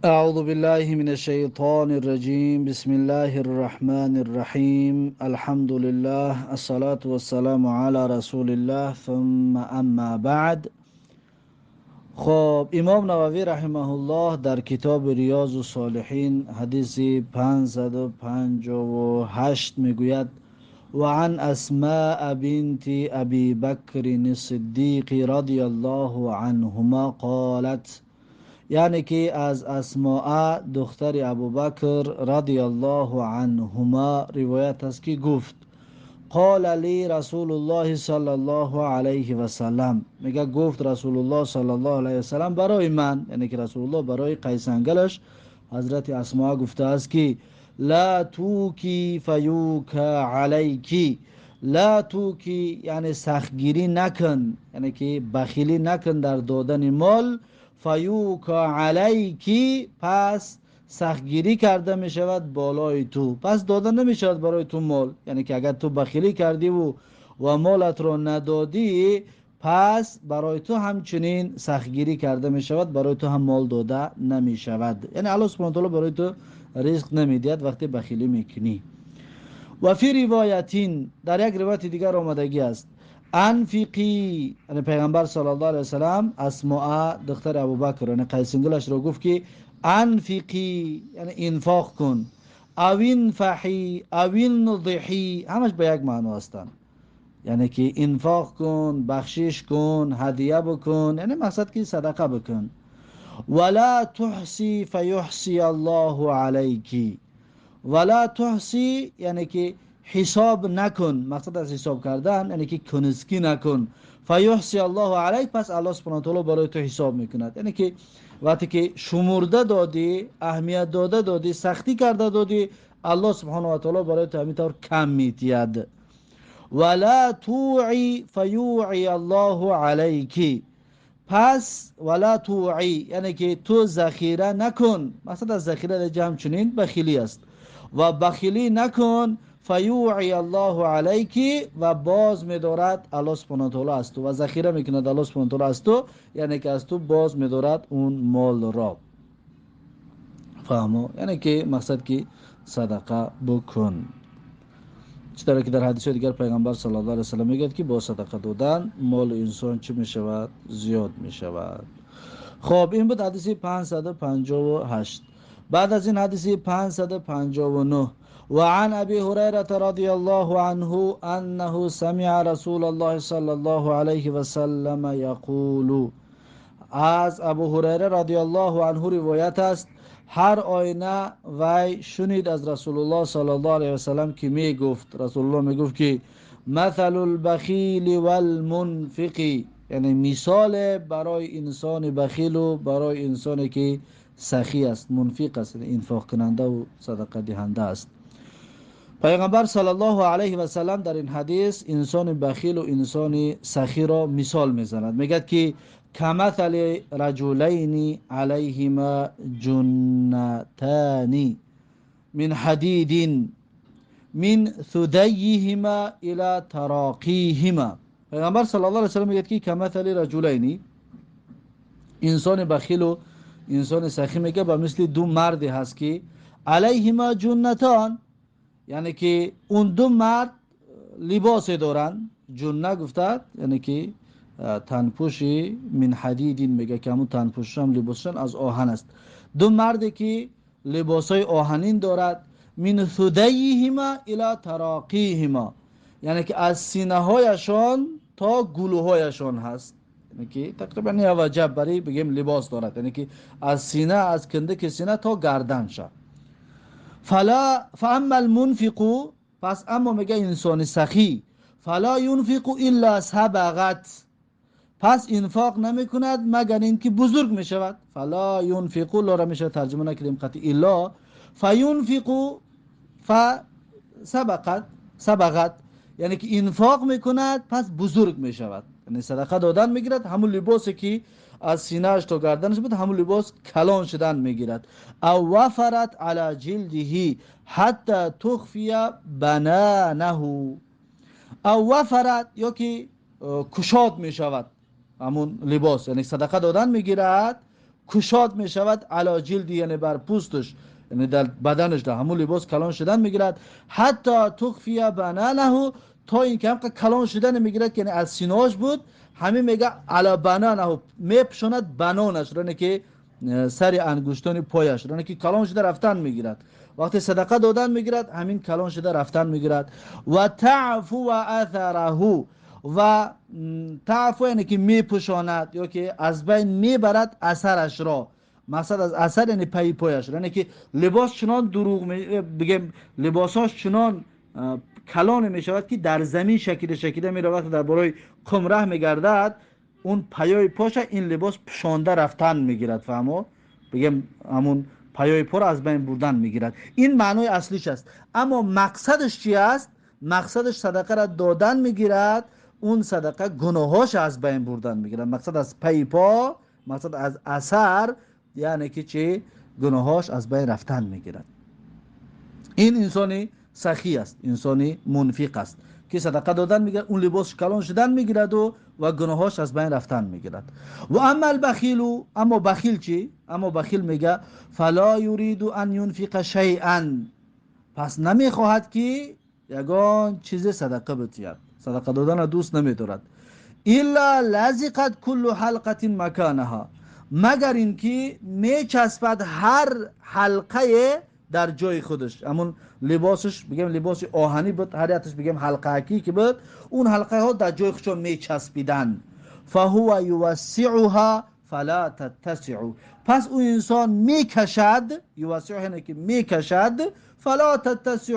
أعوذ بالله من الشيطان الرجيم. بسم الله الرحمن الرحيم. الحمد لله، الصلاة والسلام على رسول الله، ثم أما بعد. خب، امام نووی رحمه الله در کتاب ریاض الصالحین حدیث 558 میگوید: وعن اسماء بنت ابي بكر الصدیق رضی الله عنهما قالت، یعنی که از اسماء دختر ابوبکر رضی الله عنهما روایت است که گفت: قال لی رسول الله صلی الله علیه و سلم، میگه گفت رسول الله صلی الله علیه و سلم برای من، یعنی که رسول الله برای قیسنگلش حضرت اسماء گفته است که لا توکی فیوکا علیکی. لا توکی یعنی سختگیری نکن، یعنی که بخیلی نکن در دادن مال. فیوکا علیکی، پس سختگیری کرده می شود بالای تو، پس داده نمی شود برای تو مال. یعنی که اگر تو بخیلی کردی و مالت رو ندادی، پس برای تو همچنین سختگیری کرده می شود، برای تو هم مال داده نمی شود. یعنی الله سبحانه وتعالی برای تو رزق نمیدهد وقتی بخیلی میکنی. و فی روایتین، در یک روایت دیگر آمدگی است: انفقی، یعنی پیغمبر صلی الله علیه وسلم اسماء دختر ابوبکر، یعنی قیسنگلش رو گفت که انفقی یعنی انفاق کن، او انفحی او انضحی، همش به یک معنا هستند. یعنی که انفاق کن، بخشش کن، هدیه بکن، یعنی مقصد که صدقه بکن. ولا تحصی فیحصی الله علیکی. ولا تحصی یعنی که حساب نکن، مقصد از حساب کردن یعنی که کنسکی نکن. فیحصی الله علیک، پس الله سبحانه و تعالی برای تو حساب میکند. یعنی که وقتی که شمرده دادی، اهمیت داده دادی، سختی کرده دادی، الله سبحانه و تعالی برای تو همینطور کم میتید. ولا توعی فیوعی الله علیکی. پس ولا توعی یعنی که تو ذخیره نکن، مقصد از ذخیره در همچنین بخیلی است، و بخیلی نکن. فیوعی الله علیکی، و باز میدارد الله سبحانه و تعالی از تو و ذخیره میکند الله سبحانه و تعالی از تو، یعنی که از تو باز میدارد اون مال را. فهمو؟ یعنی که مقصد که صدقه بکن. چطور که در حدیث دیگر پیغمبر صلی الله علیه و سلم میگه که با صدقه دادن مال انسان چی میشود؟ زیاد میشود. خب، این بود حدیث 558. بعد از این حدیث 559: وعن أبي هريرة رضي الله عنه أنه سمع رسول الله صلى الله عليه وسلم يقول، از ابو هریره رضی الله عنه روایت است، هر آینه وی شنید از رسول الله صلی الله علیه وسلم که می گفت، رسول الله می گفت که مثل البخیل والمنفق، یعنی مثال برای انسان بخیل و برای انسانی که سخی است، منفق است، یعنی انفاق کننده و صدقه دهنده است. پیغمبر صلی الله علیه و سلم در این حدیث انسان بخیل و انسان سخی را مثال میزند. میگد که کمثل رجلین علیهما جنتان من حدید من ثدیهما الى تراقیهما. پیغمبر صلی الله علیه و سلم میگه که کمثل رجلین، انسان بخیل و انسان سخی، میگه با مثل دو مردی هست که علیهما جنتان، یعنی که اون دو مرد لباس دارن. جنه گفته یعنی که تنپوشی. من حدید میگه که همون تنپوش هم لباسشان از آهن است. دو مردی که لباسای آهنین دارد، من ثدیهما الی تراقیهما، یعنی که از سینه هایشان تا گلوهایشان هست، یعنی که تقریبا یه وجب بری بگیم لباس دارد، یعنی که از سینه، از کندک سینه تا گردن شد. فلا فاما المنفق، پس اما میگه انسان سخی، فلا ينفق الا سبغت، پس انفاق نمی کند مگر اینکه بزرگ می شود. فلا ينفق، لا را میشه ترجمه نکردیم قطعی الا. فینفق فسبقت، سبغت یعنی که انفاق میکند پس بزرگ می شود، یعنی صدقه دادن میگیرد، همون لباسی که از سینه‌اش تا گردنش بود، همون لباس کلان شدن میگیرد. او وفرت علی جلده حتی تخفی بنانه. او وفرت یا که کشاد می شود همون لباس، یعنی صدقه دادن میگیرد، Кушод мешавад علی جلده، یعنی بر پوستش، یعنی در بدنش، در همون لباس کلان شدن میگیرد. حتی تخفی بنانه، تا اینکه هم کلان شدن میگیرد که یعنی از سینه‌اش بود، همین میگه علی بنانه، میپوشاند بنانش را، که سر انگشتان پایش را، که کلان شده رفتن میگیرد. وقتی صدقه دادن میگیرد، همین کلان شده رفتن میگیرد. و تعفو اثره، و تعفو یعنی که میپوشاند یا که از بین میبرد اثرش را. مقصد از اثر یعنی پای پایش را، یعنی که لباس چنان دروغ بگیم لباساش چنان کلان میشود که در زمین شکیده شکیده میره. وقتی در بالای قمره میگردد، اون پایای پاش این لباس پوشانده رفتن میگیرد. فهمو؟ بگیم همون پایای پا را از بین بردن میگیرد. این معنای اصلیش است. اما مقصدش چی است؟ مقصدش صدقه را دادن میگیرد، اون صدقه گناهاش از بین بردن میگیرد. مقصد از پای پا، مقصد از اثر یعنی که چی؟ گناهاش از بین رفتن میگیرد. این انسانی سخی است، انسانی منفق است که صدقه دادن میگیرد، اون لباس کلان شدن میگیرد و گناهاش از بین رفتن میگیرد. و اما البخیل، اما بخیل چی؟ اما بخیل میگه فلا یرید ان ينفق شیئا، پس نمیخواهد که یگان چیز صدقه بتید، صدقه دادن دوست نمیدارد. الا لزقت كل حلقه مکانها، مگر اینکه میچسبد هر حلقه در جای خودش. همون لباسش بگیم لباس آهنی بود، هر یکش بگیم حلقه که بود، اون حلقه ها در جای خودشون میچسبیدن. فهو یوسعها فلا تتسع، پس اون انسان میکشد، یوسعها یعنی که میکشد، فلا تتسع،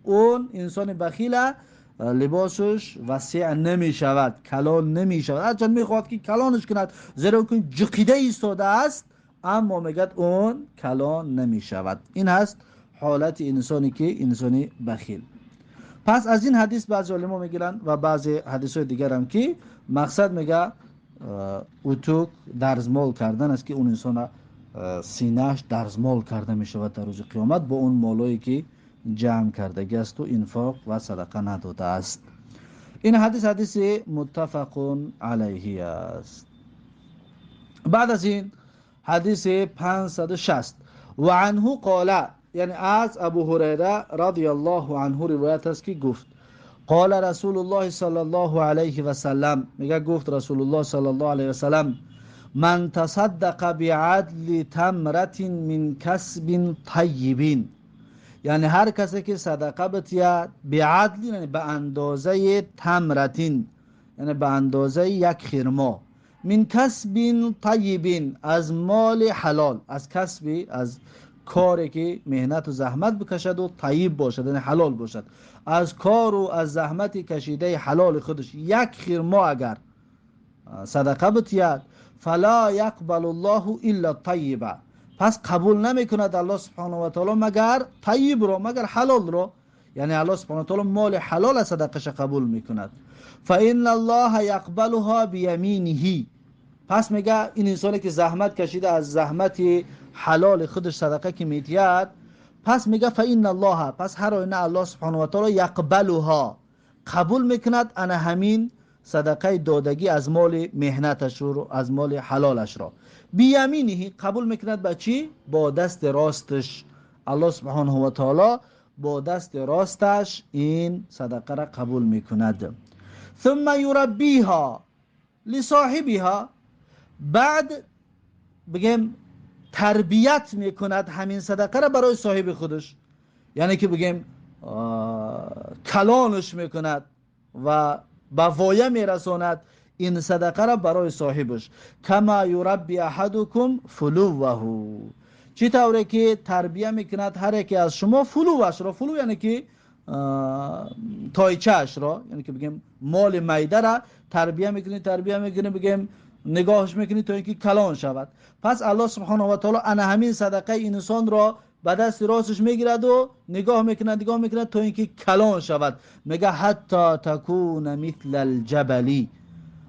اون انسان بخیل لباسش وسیع نمیشود، کلان نمیشود. هرچند میخواد که کلانش کند، زیرا که جقیده ایستاده است، اما میگد اون کلان نمیشود. این هست حالت انسانی که انسانی بخیل. پس از این حدیث بعضی علما میگیرن و بعضی حدیث های دیگر هم که مقصد میگه اتوک درزمال کردن است که اون انسان سینه‌اش درزمال کرده میشود در روز قیامت با اون مالایی که جمع کردگی است و انفاق و صدقه نداده است. این حدیث حدیث متفق علیه است. بعد از این حدیث 560 و عنه قال، یعنی از ابو هریره رضی الله عنه روایت است که گفت قال رسول الله صلی الله علیه و سلم، میگه گفت رسول الله صلی الله علیه و سلم من تصدق بعدل تمرة من کسب طیب، یعنی هر کسی که صدقه بتید بعدل، یعنی به اندازه تمرتین، یعنی به اندازه یک خرما، من کسب طیب، از مال حلال، از کسبی، از کاری که مهنت و زحمت بکشد و طیب باشد، یعنی حلال باشد، از کار و از زحمت کشیده حلال خودش یک خرما اگر صدقه بتید فلا یقبل الله الا طیبه، پس قبول نمیکند الله سبحانه و تعالی مگر طیب رو، مگر حلال رو، یعنی الله سبحانه و تعالی مال حلال صدقش قبول میکند. فان الله یقبلها بیمینه، پس میگه این انسانی که زحمت کشیده از زحمت حلال خودش صدقه که میدید، پس میگه فان الله، پس هر آینه الله سبحانه و تعالی یقبلها، قبول میکند انا همین صدقه دادگی از مال مهنتش رو، از مال حلالش را، بیمینه، قبول میکند با چی؟ با دست راستش. الله سبحانه و تعالی با دست راستش این صدقه را قبول میکند. ثم یربیها لصاحبها، بعد بگیم تربیت میکند همین صدقه را برای صاحب خودش، یعنی که بگیم کلانش میکند و به وایه میرساند این صدقه را برای صاحبش. کما یربی احدکم فلوه، چی طوری که تربیه میکند هر یکی از شما فلوش را، فلو یعنی که تایچه‌اش را، یعنی که بگیم مال میده را تربیه میکنی، تربیه میکنی، بگیم نگاهش میکنی تا اینکه کلان شود. پس الله سبحانه و تعالی انا همین صدقه انسان را به دست راستش میگیرد و نگاه میکند، نگاه میکند تا اینکه کلان شود. میگه حتی تکون مثل الجبلی،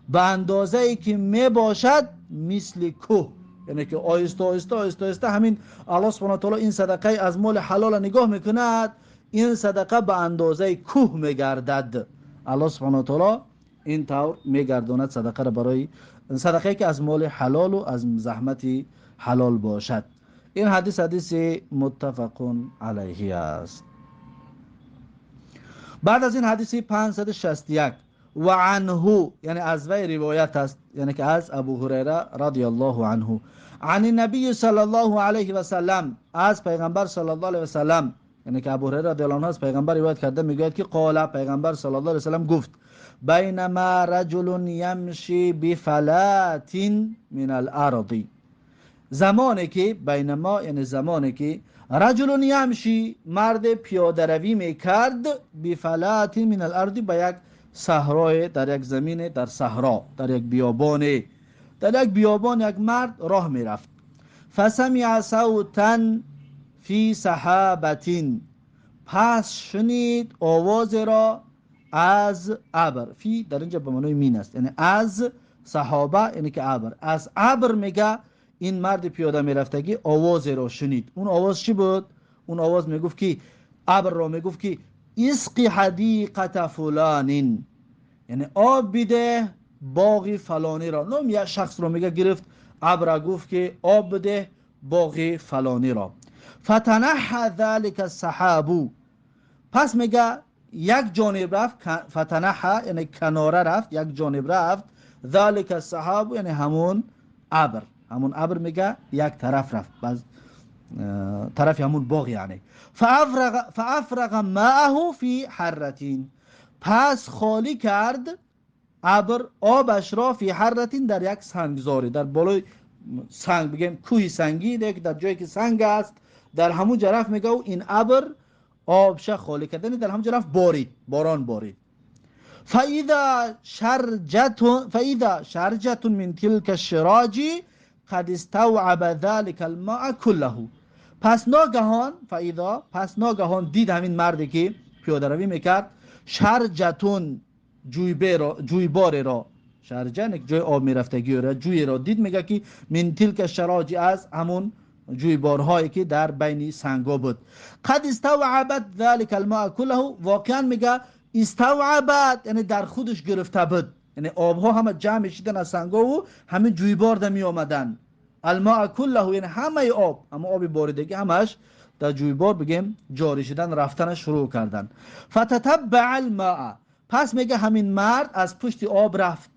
به اندازه ای که میباشد مثل کوه، یعنی که آهسته آهسته آهسته آهسته همین الله سبحانه و تعالی این صدقه از مال حلال نگاه میکند، این صدقه به اندازه کوه میگردد. الله سبحانه و تعالی این طور میگرداند صدقه را برای صدقه که از مال حلال و از زحمت ҳалол бошад. Ин ҳадис ҳадиси муттафақун алайҳи аст. Баъд аз ин ҳадиси 561 ва анҳу, яъне аз вай ривоят аст, яъне ки аз Абу Ҳурайра радиаллоҳу анҳу, ани набии саллаллоҳу алайҳи васаллам, аз пайғамбар саллаллоҳу алайҳи васаллам, яъне ки Абу Ҳурайра радиаллоҳу анҳу аз пайғамбар ривоят карда мегӯяд ки қола, пайғамбар саллаллоҳу алайҳи васаллам гуфт: байнама раҷулун ямши бифалатин мин ал-арди. Замоне ки байнама, яъне замоне ки раҷулун ямши, мард пиёдаравӣ мекард, бифалатин мин ал-арди, ба як саҳрое, дар як замине, дар саҳро, дар як биёбоне, дар як биёбон як мард роҳ мерафт. Фасамиа савтан фи саҳабатин, пас шунид овозеро аз абр. Фи дар инҷа ба маънои мин аст, яъне аз саҳоба, яъне ки абр, аз абр мега ин марди пиёда мерафтагӣ овозеро шунид. Он овоз чӣ буд? Он овоз мегуфт ки абрро мегуфт ки исқи ҳадиқата фуланин, яъне об бидеҳ боғи фалониро. Ном як шахсро мега гирифт, абра гуфт ки об бидеҳ боғи фалониро. Фатанаҳа залика саҳабу, пас мега як ҷониб рафт, фатанаҳа яъне канора рафт, як ҷониб рафт, залика саҳабу яъне ҳамун абр, ҳамун абр мега як тараф рафт, баз тарафи ҳамун боғ, яъне фаафраға маъаҳу фи ҳарратин, пас холӣ кард абр обашро фи ҳарратин, дар як сангзорӣ, дар болои санг, бигем кӯҳи сангӣ, дар ҷое ки санг аст, дар ҳамун ҷо рафт, мега ин абр обша холӣ кард, яъне дар ҳамун ҷо рафт, борид, борон борид. فإذا شرجة من تلك الشراج قد استوعب ذلك الماء كله. پس ناگهان فإذا، پس ناگهان دید همین مردی که پیاده روی میکرد، شرجتون جویبار را، شرجه یک جای آب میرفتگی را، جوی را دید، میگه که من تلک الشراج، از همون جویبارهایی که در بین سنگا بود، قد استوعبت ذلك الماء كله، واقعا میگه استوعبت یعنی در خودش گرفته بود، یعنی آبها همه جمع میشدن از سنگا و همه جویبار در می آمدن. الماء كله یعنی همه آب، همه آب باریدگی همش در جویبار بگیم جاری شدن، رفتن شروع کردن. فتتبع الماء، پس میگه همین مرد از پشت آب رفت.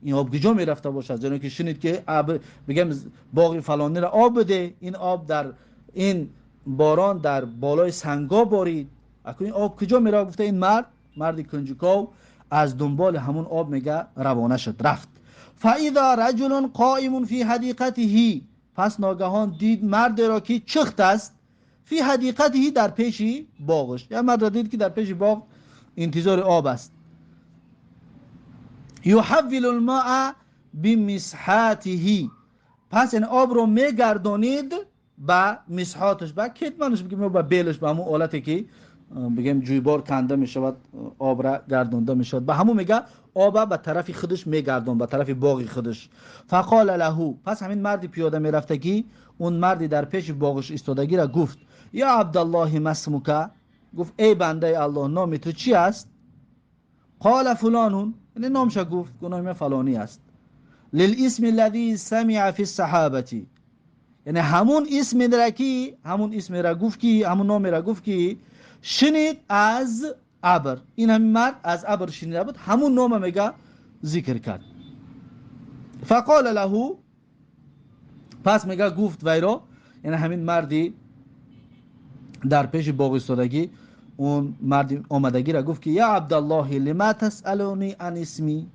این آب کجا میرفته باشد؟ زیرا که شنید که آب بگم باغ فلانی را آب بده، این آب در این باران در بالای سنگا بارید، اکنون این آب کجا میره؟ گفته این مرد، مرد کنجکاو از دنبال همون آب میگه روانه شد، رفت. فاذا رجل قائم فی حدیقته، پس ناگهان دید مرد را که چخت است، فی حدیقته، در پیش باغش، یا مرد را دید که در پیش باغ انتظار آب است. یحول الماء بمسحاته، پس این آب رو میگردانید به مسحاتش، به کتمانش بگیم، به بیلش، به همون آلتی که بگیم جویبار کنده میشود، آب را گردانده میشود، به همون میگه آب به طرف خودش میگردان، به طرف باغ خودش. فقال له، پس همین مردی پیاده میرفتگی، اون مردی در پیش باغش ایستادگی را گفت یا عبدالله ما اسمک، گفت ای بنده الله نام تو چی است؟ قال فلان، یعنی نامش گفت، گفت نام فلانی است. للاسم الذي سمع في الصحابه، یعنی همون اسم را که، همون اسم را گفت که، همون نام را گفت که شنید از ابر، این همین مرد از ابر شنیده بود، همون نام میگه ذکر کرد. فقال له، پس میگه گفت ویرا، یعنی همین مردی در پیش باغ ایستادگی، اون مرد آمدگی را گفت که یا عبدالله لما تسألونی عن اسمی،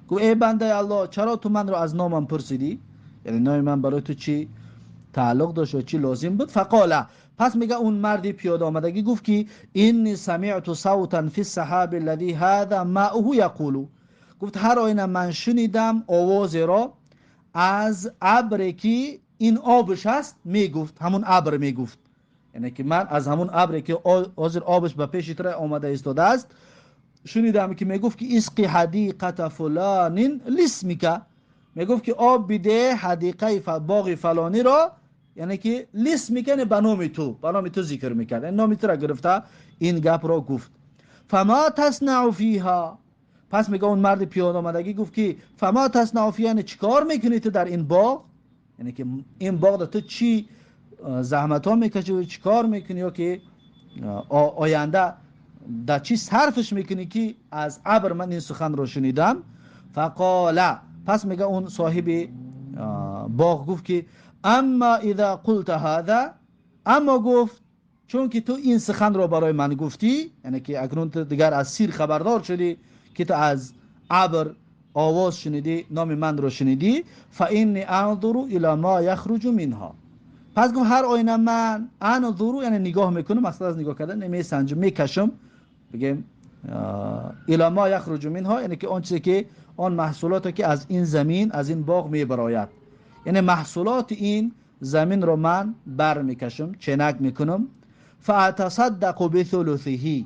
گفت ای بنده الله چرا تو من را از نامم پرسیدی؟ یعنی نام من برای تو چی تعلق داشت و چی لازم بود؟ فقال، پس میگه اون مردی پیاده آمدگی گفت که انی سمعت صوتا فی السحاب الذی هذا ماؤه یقول، گفت هر آینه من شنیدم آواز را از ابر که این آبش هست میگفت، همون ابر میگفت، یعنی که من از همون ابری که حاضر آبش به پیش تر آمده ایستاده است شنیدم که میگفت که اسقی حدیقه فلان لاسمک، میگفت که آب بده حدیقه باغ فلانی را، یعنی که لاسمک یعنی به نام تو، به نام تو ذکر میکرد، یعنی نام تو را گرفته این گپ را گفت. فما تصنع فیها، پس میگه اون مرد پیاده آمدگی گفت که فما تصنع فیها، یعنی چیکار میکنی تو در این باغ؟ یعنی که این باغ تو چی زحمت ها میکشی و چی کار میکنی یا که آینده در چی صرفش میکنی که از ابر من این سخن رو شنیدم. فقال، پس میگه اون صاحب باغ گفت که اما اذا قلت هذا، اما گفت چون که تو این سخن رو برای من گفتی، یعنی که اکنون تو دیگر از سیر خبردار شدی که تو از ابر آواز شنیدی، نام من رو شنیدی، فانی انظر الی ما یخرج منها. پس گفت هر آینه من انظر یعنی نگاه میکنم، مقصد از نگاه کردن نمیسنجم، میکشم، بگیم الی ما یخرج منها، یعنی که آن چیزی که آن محصولاتی که از این زمین، از این باغ میبراید، یعنی محصولات این زمین رو من بر میکشم، چنک میکنم. فاتصدق بثلثه،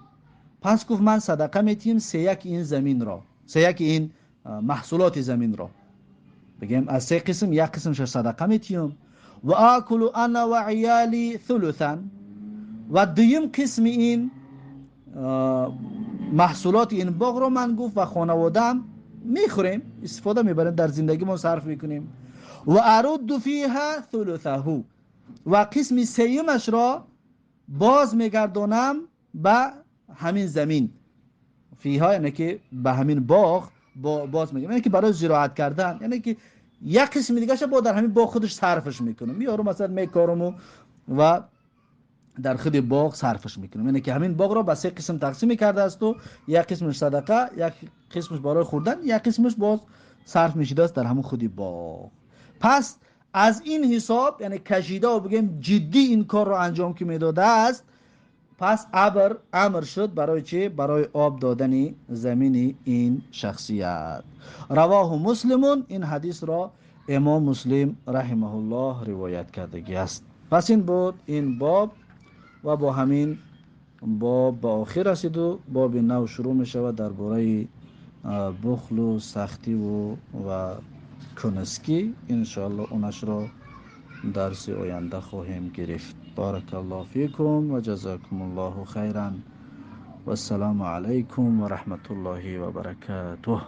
پس گفت من صدقه میتیم 3 این زمین را، 3 این محصولات زمین را، بگیم از 3 قسم یک قسمش صدقه میتیم. و آکل انا و عیالی ثلثا، و دویم قسم این محصولات این باغ رو من گفت و خانواده‌ام میخوریم، استفاده میبریم، در زندگی ما صرف میکنیم. و ارد فیها ثلثه، و قسم سیمش را باز میگردانم به همین زمین. فیها یعنی که به همین باغ باز میگم، یعنی که برای زراعت کردن، یعنی که یک قسم دیگه با در همین باغ خودش صرفش میکنم، میارم مثلا میکارم و در خود باغ صرفش میکنم. یعنی که همین باغ را به 3 قسم تقسیم کرده است و یک قسمش صدقه، یک قسمش برای خوردن، یک قسمش باز صرف میشده است در همون خودی باغ. پس از این حساب یعنی کشیده و بگیم جدی این کار رو انجام که میداده است، پس ابر امر شد برای چی؟ برای آب دادن زمین این شخصیت. رواه مسلمون، این حدیث را امام مسلم رحمه الله روایت کردگی است. پس این بود این باب و با همین باب به آخر رسید و باب نو شروع می شود درباره بخل و سختی و کنسکی. انشاءالله اونش را درس آینده خواهیم گرفت. بارک الله فیکم و جزاکم الله خیرا و السلام علیکم و رحمت الله و برکاته.